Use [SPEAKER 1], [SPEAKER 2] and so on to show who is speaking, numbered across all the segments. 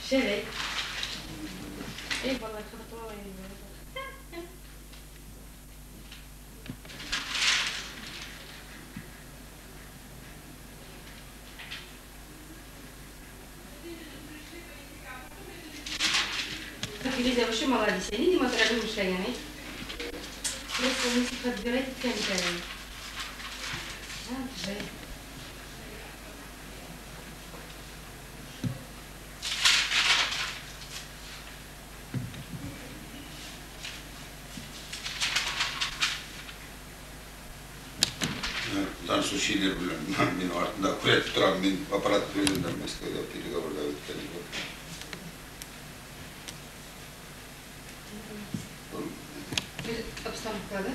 [SPEAKER 1] Шәләй. Эй, балалар, ҡыҙыҡлы инде. Лиза, вообще молодец. Я не материальный мышление. Просто не подбирать комментарии.
[SPEAKER 2] Танцующие мин артында күрәтеп торам, мин аппарат белән Мәскәүдә переговорда үткән.
[SPEAKER 1] Обстановка, да?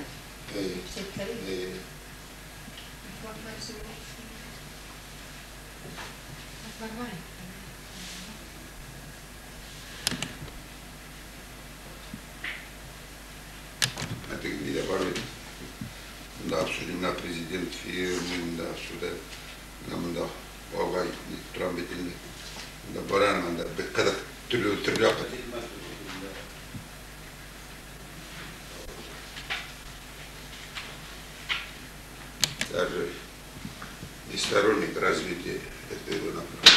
[SPEAKER 2] Мына президент фирмы, мында сюда, мында алға тұрам бит инде. Мында барам, мында бик кызык төрле төрле якка. Даже не сторонник развития этого направления.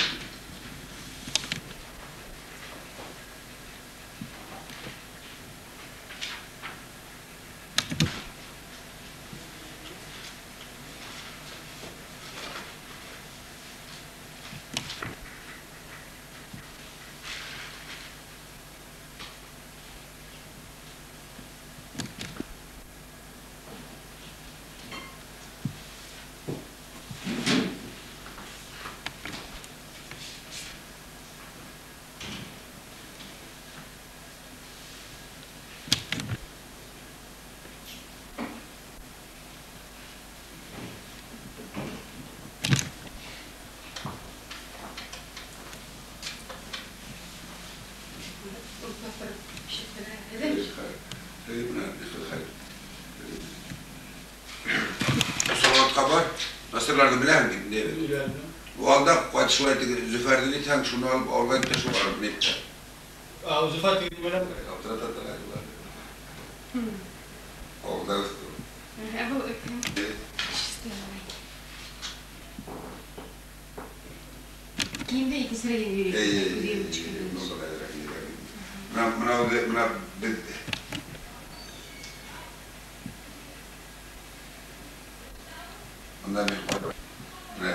[SPEAKER 2] Насырларны беләм бит инде. Бу алда кайтышлай теге Зөфәрне әйтһәң, шуны алып алга китә, шул алып әйтә.
[SPEAKER 3] А, Зөфәр теге беләм.
[SPEAKER 2] Аптырата тора. Алда үсте.
[SPEAKER 1] Кимдә икесенә йөри.
[SPEAKER 2] Менә менә Мында мин менә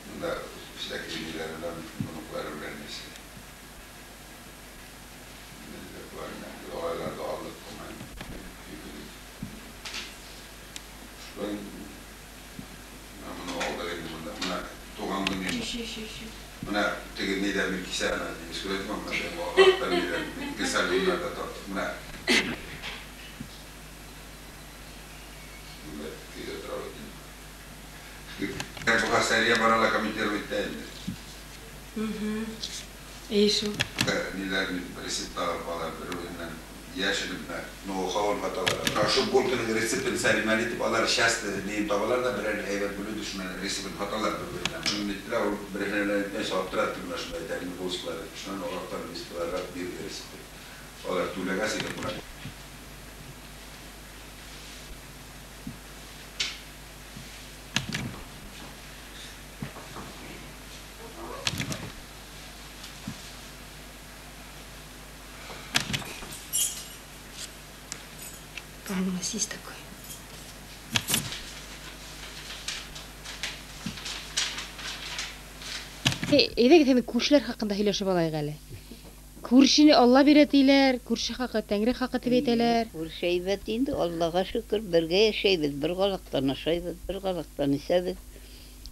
[SPEAKER 2] мында всякие ниләр белән, внуклары белән нәрсә. Аларда алдык кылмай. Шулай моны алдык инде монда. Менә туган көн. Менә теге нидә мин кисә әнә сурәт менә нидә кесәләрдә тарттык. Менә Сәрия барала комментировать итә.
[SPEAKER 1] Ишо.
[SPEAKER 2] Ниләр рецептлар алар бер үзеннән яшереп ноу-хау хаталар. Шу булканың рецептын сәлимәл итеп алар часто не табалар да берәр әйбәт бүлү шуннан рецептын хаталар бер-береннән. Шуны әйттеләр, ул берәр әйтмәй аптырат менә шундай тәмле булсалар. Шуннан алар рецептларга бирде рецепт. Алар түләгән инде буна.
[SPEAKER 1] По-моему, у нас есть такой. Әйҙәгеҙ һеҙҙең күршеләр хаҡында һөйләшеп алайыҡ әле. Күршене Алла бирә тиләр, күрше хаҡы Тәңре хаҡы тип әйтәләр.
[SPEAKER 4] Күрше әйбәт инде, Аллаға шөкөр, бергә йәшәйбеҙ, бер ҡалаҡтан ашайбыҙ, бер ҡалаҡтан эсәбеҙ.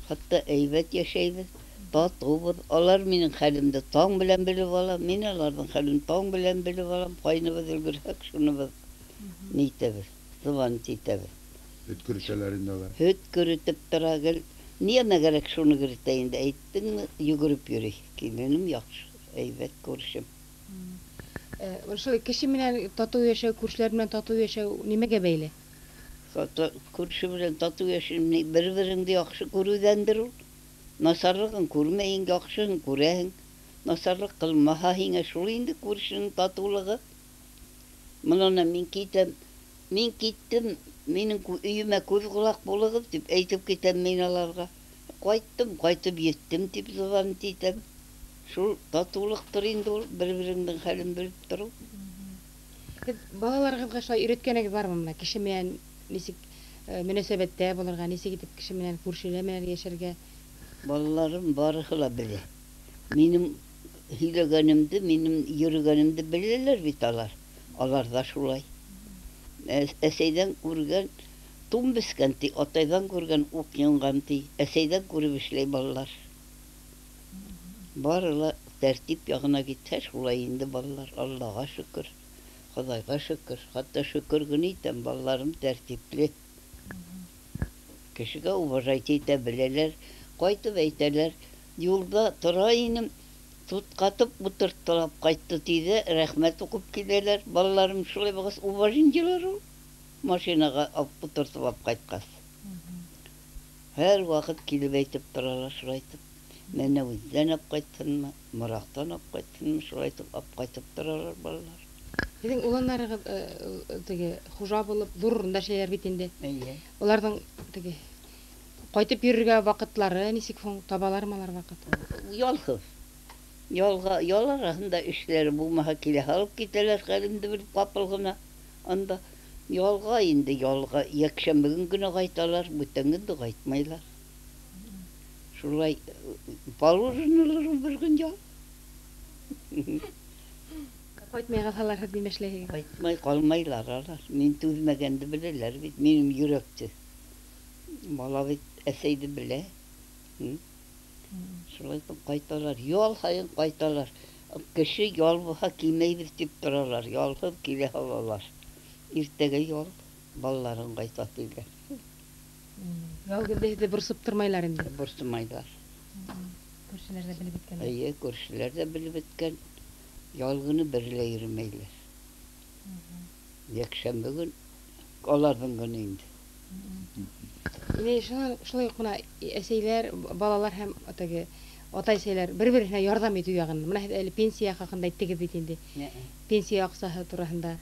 [SPEAKER 4] Хатта әйбәт йәшәйбеҙ, татыубыҙ. Алар минең хәлемде таң белән белеп ала, мин аларҙың хәлен таң белән белеп алам. Ҡайныбыҙ өлгөрһәк, шуныбыҙ ни итәбеҙ, звонить итәбеҙ.
[SPEAKER 2] Һөт көрөтәләр инде алар.
[SPEAKER 4] Һөт көрөтөп тора гел. Нимә кәрәк шуны көрөтә инде, әйттеңме, йүгереп йөрөй. Киленем яҡшы, әйбәт күршем.
[SPEAKER 1] Шул кеше менән татыу йәшәү, күршеләр менән татыу йәшәү нимәгә бәйле?
[SPEAKER 4] Күрше белән татыу йәшәү бер-береңде яҡшы күреүҙәндер ул. Насарлығын күрмәйһең, яҡшыһын күрәһең. Насарлыҡ ҡылмаһа һиңә, шул инде күршенең татыулығы. Мынана мин китәм, мин киттем, минең өйөмә күҙ ҡолаҡ булығыҙ тип әйтеп китәм мин аларға. Ҡайттым, ҡайтып еттем тип звонить итәм. Шул татыулыҡтыр инде ул, бер-береңдең хәлен белеп тороу.
[SPEAKER 1] Һеҙ балаларығыҙға шулай өйрәткәнегеҙ бармы бына кеше менән нисек мөнәсәбәттә булырға, нисек итеп кеше менән, күршеләр менән йәшәргә?
[SPEAKER 4] Балаларым барыһы ла белә. Минең һөйләгәнемде, минең йөрөгәнемде беләләр бит алар. Алар ҙа шулай. Әсәйҙән күргән тун бескән ти, атайҙан күргән уҡ янған ти. Әсәйҙән күреп эшләй балалар. Бары ла тәртип яғына китһә, шулай инде балалар. Аллаға шөкөр, Хоҙайға шөкөр. Хатта шөкөр генә итәм, балаларым тәртипле. Кешегә уважать итә беләләр. Ҡайтып әйтәләр, юлда тора инем, тутҡатып ултырттылап ҡайтты ти ҙә, рәхмәт уҡып киләләр. Балаларым шулай булғас, уважениелар ул. Машинаға ултыртып алып ҡайтҡас. Һәр ваҡыт килеп әйтеп торалар шулай итеп. Мәнәүеҙҙән алып ҡайтһынмы, Мораҡтан алып ҡайтһынмы, шулай итеп алып ҡайтып торалар балалар.
[SPEAKER 1] Һеҙҙең уландарығыҙ теге хужа булып ҙур урында эшләйҙәр бит инде.
[SPEAKER 4] Эйе.
[SPEAKER 1] Уларҙың теге ҡайтып йөрөргә ваҡытлары нисек һуң, табалармы алар ваҡыт?
[SPEAKER 4] Ялһыҙ. Ялға, ял араһында эшләре булмаһа килә һалып китәләр, хәлемде белеп ҡапыл ғына. Анда ялға инде, ялға йәкшәмбе көн генә ҡайталар, бүтән көндө ҡайтмайлар. Шулай положенолар ул бер көн ял.
[SPEAKER 1] Ҡайтмай ҡалһалар, һеҙ нимә эшләйһегеҙ?
[SPEAKER 4] Ҡайтмай ҡалмайлар алар. Мин түҙмәгәнде беләләр бит, минең йөрәкте. Бала бит әсәйҙе белә. Шулай итеп ҡайталар, ял һайын ҡайталар. Кеше ял булһа килмәйбеҙ тип торалар, ялһыҙ килә һалалар. Иртәгә ял, балаларың ҡайта тиҙәр.
[SPEAKER 1] Ял көндә һеҙҙе борсоп тормайлар инде?
[SPEAKER 4] Борсомайлар.
[SPEAKER 1] Күршеләр дә белеп бөткән.
[SPEAKER 4] Эйе, күршеләр ҙә белеп бөткән. Ял көнө берлә йөрөмәйләр. Йәкшәмбе көн аларҙың көнө инде.
[SPEAKER 1] Инәй, шулай уҡ бына әсәйләр, балалар һәм теге атай-әсәйләр бер-береһенә ярҙам итеү яғын. Бына һеҙ әле пенсия хаҡында әйттегеҙ бит инде. Пенсия аҡсаһы тураһында.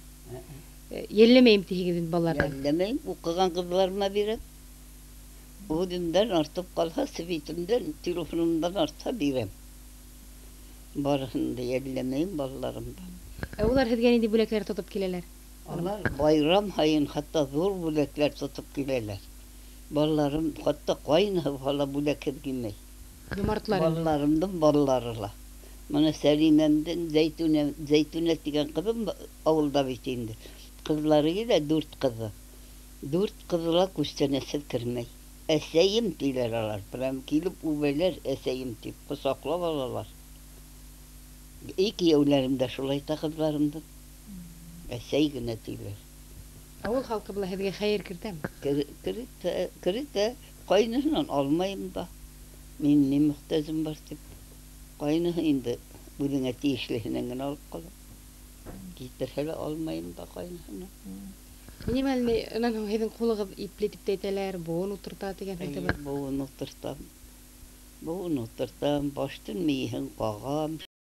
[SPEAKER 1] Йәлләмәйем тиһегеҙ инде балаларҙан.
[SPEAKER 4] Йәлләмәйем, уҡыған ҡыҙҙарыма бирәм. Үҙемдән артып ҡалһа, светимдән, телефонымдан артһа бирәм. Барыһын да йәлләмәйем балаларымдан.
[SPEAKER 1] Ә улар һеҙгә ниндәй бүләктәр тотоп киләләр?
[SPEAKER 4] Алар байрам һайын хатта ҙур бүләктәр тотоп киләләр. Балаларым хатта ҡайныһы бала бүләкһеҙ килмәй.
[SPEAKER 1] Йомартлар.
[SPEAKER 4] Балаларымдың балалары ла. Мына Сәлимәмдең Зәйтүнә, Зәйтүнә тигән ҡыҙым ауылда бит инде. Ҡыҙлары килә, 4 ҡыҙы. 4 ҡыҙы ла күстәнәсһеҙ кермәй. Әсәйем тиләр алар. Прям килеп үбәләр, әсәйем тип ҡосаҡлап алалар. И кейәүләрем дә шулай та ҡыҙларымдың. Әсәй генә тиләр.
[SPEAKER 1] Ауыл халҡы была һеҙгә хәйер кертәме?
[SPEAKER 4] Керетә, керетә. Ҡайныһынан алмайым да. Мин ни мөхтәжем бар тип. Ҡайныһы инде үҙеңә тейешлеһенән генә алып ҡалам. Китерһә лә алмайым да ҡайныһынан.
[SPEAKER 1] Нимә әле, унан һуң һеҙҙең ҡулығыҙ ипле тип тә әйтәләр, быуын ултырта тигән һүҙ ҙә бар.
[SPEAKER 4] Быуын ултыртам. Быуын ултыртам, баштың мейеһен ҡағам.